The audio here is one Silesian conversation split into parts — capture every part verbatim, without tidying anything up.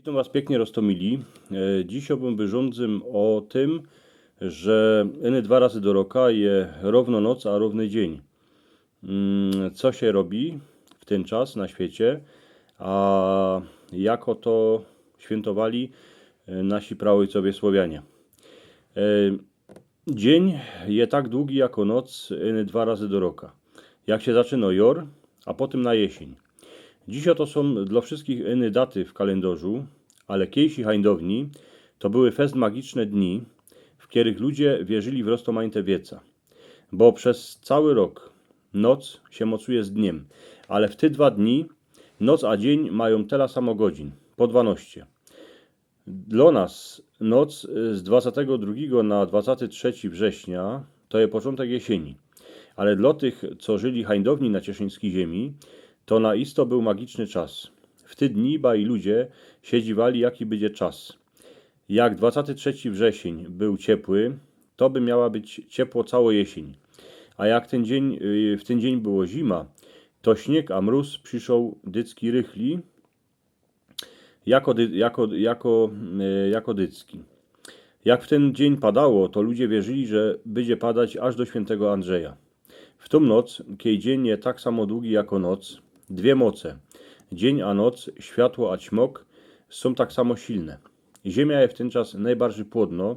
Witōm was piyknie, roztōmili. E, dzisiŏj wōm wyrządzym ô tym, że yny dwa razy do roka je rōwno noc, a rōwny dziyń. Mm, co sie robi w tyn czas na świecie, a jako to świyntowali, e, nasi praôjcowie Słowianie. E, Dziyń je tak dugi jako noc, yny dwa razy do roka. Jak sie zaczynŏ jŏr, a potym na jesioń. Dzisiŏj to sōm dlŏ wszyskich yny daty w kalyndŏrzu, ale kiejsi hańdowni to były fest magiczne dni, w kerych ludzie wierzyli w roztōmajte wieca. Bo bez cały rok noc sie mocuje z dniym, ale w te dwa dni noc a dziyń majōm tela samo godzin, po dwanŏście. Dlŏ nas noc, y, z dwacetego drugigo na dwacaty trzeci września to je poczōntek jesieni. Ale dlŏ tych, co żyli hańdowni na cieszyńskij ziemi, to na isto bōł magiczny czas. W te dni baj ludzie sie dziwali, jaki bydzie czas. Jak dwacaty trzeci wrzesień bōł ciepły, to by miała być ciepło cało jesień. A jak tyn dziyń, y, w tyn dziyń było zima, to śniyg a mrōz przyszoł dycki rychli, jako dy-, jako, jako, e, jako dycki. Jak w tyn dziyń padało, to ludzie wierzyli, że bydzie padać aż do świyntego Andrzeja. W tōm noc, kiej dziyń je tak samo dugi jako noc, dwie moce, dziyń a noc, światło a ćmok, sōm tak samo silne. Ziymia je w tyn czas nojbardzij płodnŏ,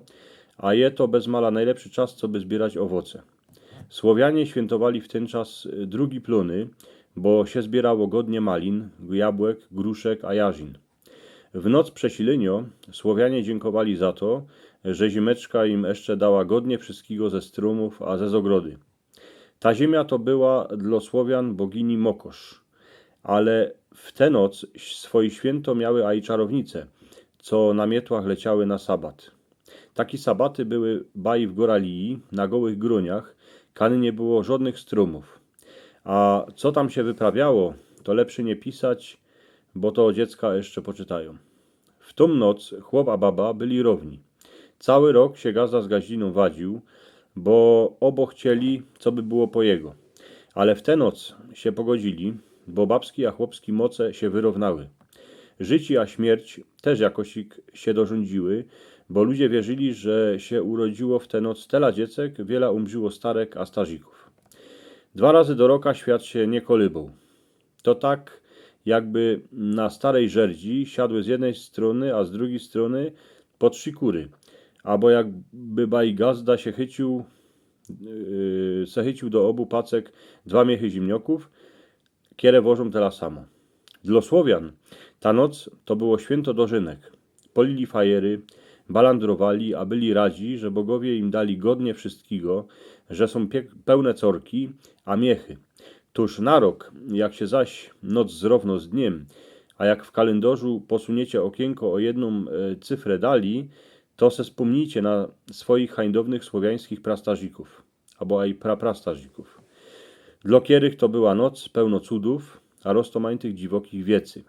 a je to bez mala nojlepszy czas, co by zbiyrać ôwoce. Słowianie świyntowali w tyn czas, y, drugi plōny, bo sie zbierało godnie malin, jabłek, gruszek a jarzin. W noc przesilyniŏ Słowianie dziynkowali za to, że zimeczka im jeszcze dała godnie wszyskigo ze strōmōw a ze zogrody. Ta ziymia to była dlŏ Słowian bogini Mokosz. Ale w te noc swojij świyntŏ miały aj czarownice, co na mietłach leciały na sabat. Taki sabaty były baj w Goralii, na gołych grōniach, kany niy było żŏdnych strōmōw. A co tam sie wyprawiało, to lepszy niy pisać, bo to dziecka jeszcze poczytajōm. W tōm noc chłop a baba byli rōwni. Cały rok sie gazda z gaździrōm wadziōł, bo ôbŏ chcieli, co by było po jego. Ale w te noc sie pogodzili, bo babski a chłopski moce sie wyrōwnały. Życi a śmierć tyż jakosik sie dorządziły, bo ludzie wierzyli, że sie urodziło w te noc tela dziecek, wiela umrziło starek a starzikōw. Dwa razy do roka świat sie niy kolybōł. To tak, jakby na starej żerdzi siadły z jednyj strōny, a z drugij strōny po trzi kury. Abo jakby baj gazda sie chyciōł, yy, se chyciōł do ôbu pacek dwa miechy zimniokōw, kiere wożōm tela samo. Dlŏ Słowian ta noc to było świynto dożynek. Polili fajery, balandrowali, a byli radzi, że bogowie im dali godnie wszyskigo, że sōm pie-, pełne corki, a miechy. Tōż na rok, jak sie zaś noc zrōwnŏ z dniym, a jak w kalyndŏrzu posuniecie ôkiynko ô jednōm, e, cyfrę dali, to se spōmnijcie na swojich hańdownych słowiańskich prastarzikōw, abo aj pra-, prastarzikōw. Dlŏ kierych to była noc pełno cudōw, a roztōmajtych dziwokich wiecy.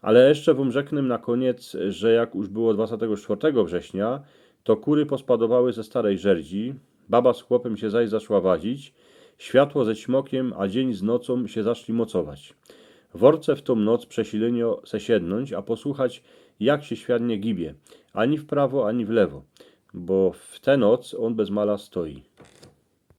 Ale jeszcze wōm rzeknę na kōniec, że jak już było dwacetego czwartego września, to kury pospadowały ze starej żerdzi, baba z chłopym sie zaś zaczła wadzić, światło ze ćmokiym, a dziyń z nocōm sie zaczli mocować. Worce w tōm noc przesilyniŏ se siednōńć, a posłuchać, jak sie świat niy gibie, ani w prawo, ani w lewo, bo w te noc ôn bez mala stoi.